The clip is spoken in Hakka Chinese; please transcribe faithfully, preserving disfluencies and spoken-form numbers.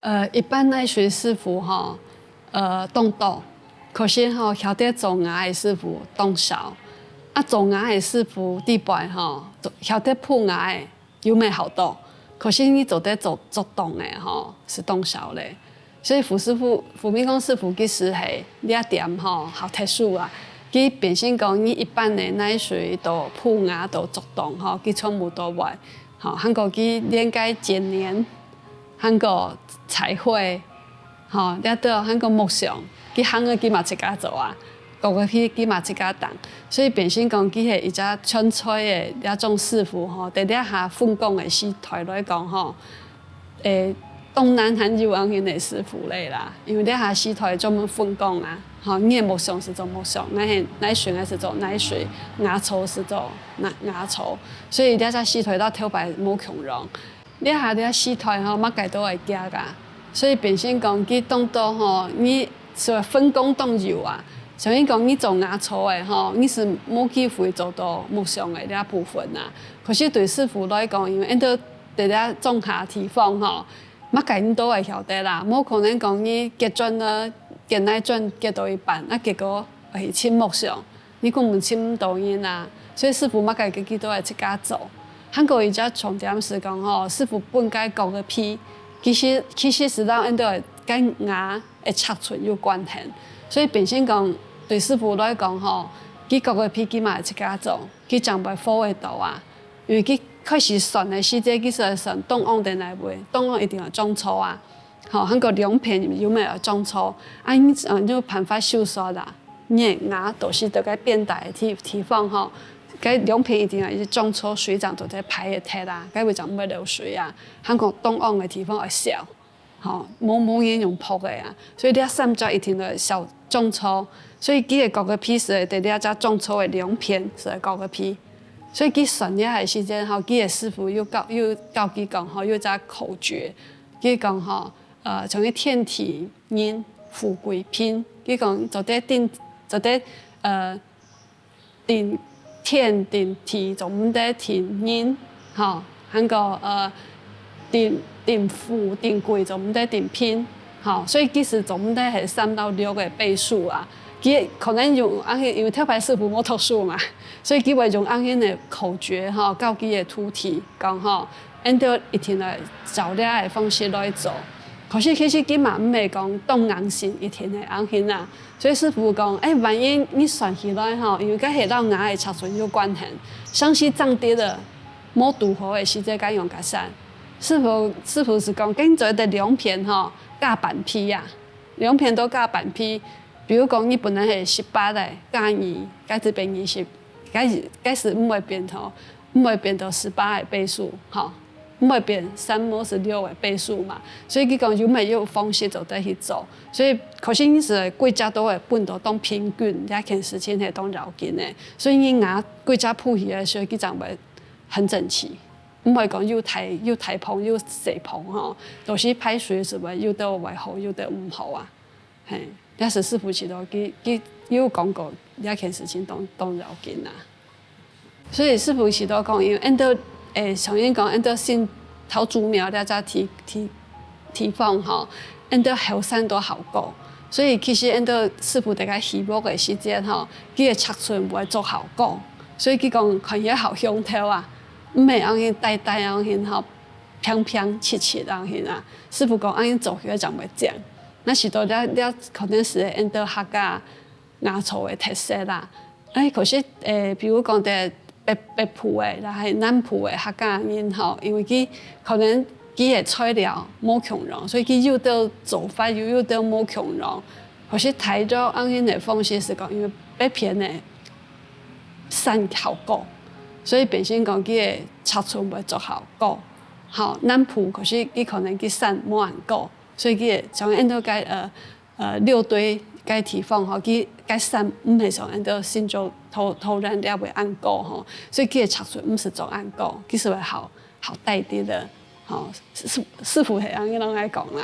呃，一般泥水師傅吼，呃，當多，可是吼，曉得做瓦个師傅當少。啊，做瓦个師傅底背吼，曉得鋪瓦个又無好多，可是你做得做，做當个吼，係當少咧。所以傅師傅，傅明光師傅其實係這點吼，好特殊啊。佢變成講，你一般个泥水到鋪瓦到做當吼，佢全部都會。吼，還過佢連該剪黏，還過彩繪，吼，這兜還過木匠，佢行个佢嘛自家做啊，各个佢，佢嘛自家當。所以變成講，佢係一隻全才个這種師傅吼，在這下分工个時代來講吼，誒，當難還有恁樣个師傅咧啦，因為這下時代專門分工啊，吼，你个木匠係做木匠，泥水，泥水个係做泥水，瓦匠係做瓦，瓦匠，所以這隻時代到頭擺無共樣。 這下這時代吼，麼个都會驚啊，所以變成講，佢當多吼，你所以分工當幼啊。像你講，你做瓦匠个吼，你係無機會做到木匠个這部分啊。可是對師傅來講，因為𠊎兜在這莊下地方吼，麼个你都會曉得啦，無可能講你結磚呢，結泥磚結到一半，啊結果會去尋木匠。 你根本尋毋到人啊，所以師傅麼个佢，佢都會自家做。還過一隻重點係講吼，師傅分該角个坯，其實，其實係摎𠊎兜个該瓦个尺寸有關係。所以變成講，對師傅來講吼，佢角个坯佢嘛會自家做，佢正會好得到啊。因為佢開始算个時節，佢係算當旺在哪位，當旺一定愛種草啊。 吼，還過兩片有無愛種草，啊，你，呃，有辦法收縮啦。你个瓦都係在該邊大个地，地方吼，該兩片一定愛種草，水正做得排得忒啦，該位正毋會漏水啊。還過當旺个地方愛少，吼，無，無人用仆个啊。所以這三隻一定愛少種草，所以佢个角个坯係在這隻種草个兩片係角个坯。所以佢算這下个時間吼，佢个師傅有教，有教佢講吼，有一隻口訣，佢講吼， 呃，像个天地人富貴貧，佢講做得頂，做得，呃，頂天頂地，做毋得頂人，吼，還過，呃，頂，頂富頂貴，做毋得頂貧，吼，所以其實做毋得係三到六个倍數啊。佢可能用恁樣，因為頭擺師傅無讀書嘛，所以佢會用恁樣个口訣，吼，教佢个徒弟，講吼， 𠊎兜一定愛照這个方式來做。可是其實佢嘛毋係講當硬性一定係恁樣啊。所以師傅講，誒，萬一你算起來吼，因為該係摎瓦个尺寸有關係，像係正直个，無堵好个時節，該用較散。師傅，師傅係講，跟做得兩片吼，加半坯啊，兩片都加半坯。比如講，你本來係十八个，加二，該就變二十，該，該就毋會變吼， 毋會變到十八个倍數，吼，毋會變三或是六个倍數嘛。所以佢講有無有方式做得去做。所以可是你係規隻都會分到當平均，這件事情係當要緊个。所以你瓦規隻鋪起來，所以佢正會很整齊，毋會講又大，又大蓬又細蓬吼，都係排水係會有兜會好，有兜毋好啊。 嘿，這係師傅佢都，佢，佢有講過這件事情當，當要緊啊。所以師傅佢都講，因為𠊎兜，誒，像人講，𠊎兜新桃竹苗這隻地，地，地方吼，𠊎兜後生都好高，所以其實𠊎兜師傅在該起屋个時節吼，佢个尺寸毋會做好高，所以佢講看起來好雄頭啊，毋係恁樣大大恁樣吼， 平平直直恁樣啊。師傅講恁樣做起來正會靚。該係到這，這可能係𠊎兜客家瓦作个特色啦。誒，可是，誒，比如講在北，北部个，抑係南部个客家人吼，因為佢可能佢个材料無共樣，所以佢有兜做法又有兜無共樣。可是大約恁樣个方式係講，因為北片个山較高，所以變成講佢个尺寸會做較高。 吼，南部可是佢可能佢山無恁高，所以佢个像𠊎兜該，呃，呃，六堆該地方吼，佢該山毋係像𠊎兜新竹桃，桃園這位恁高吼，所以佢个尺寸毋係做恁高，佢係會好，好大滴个，吼，師，師傅係恁樣來講啦。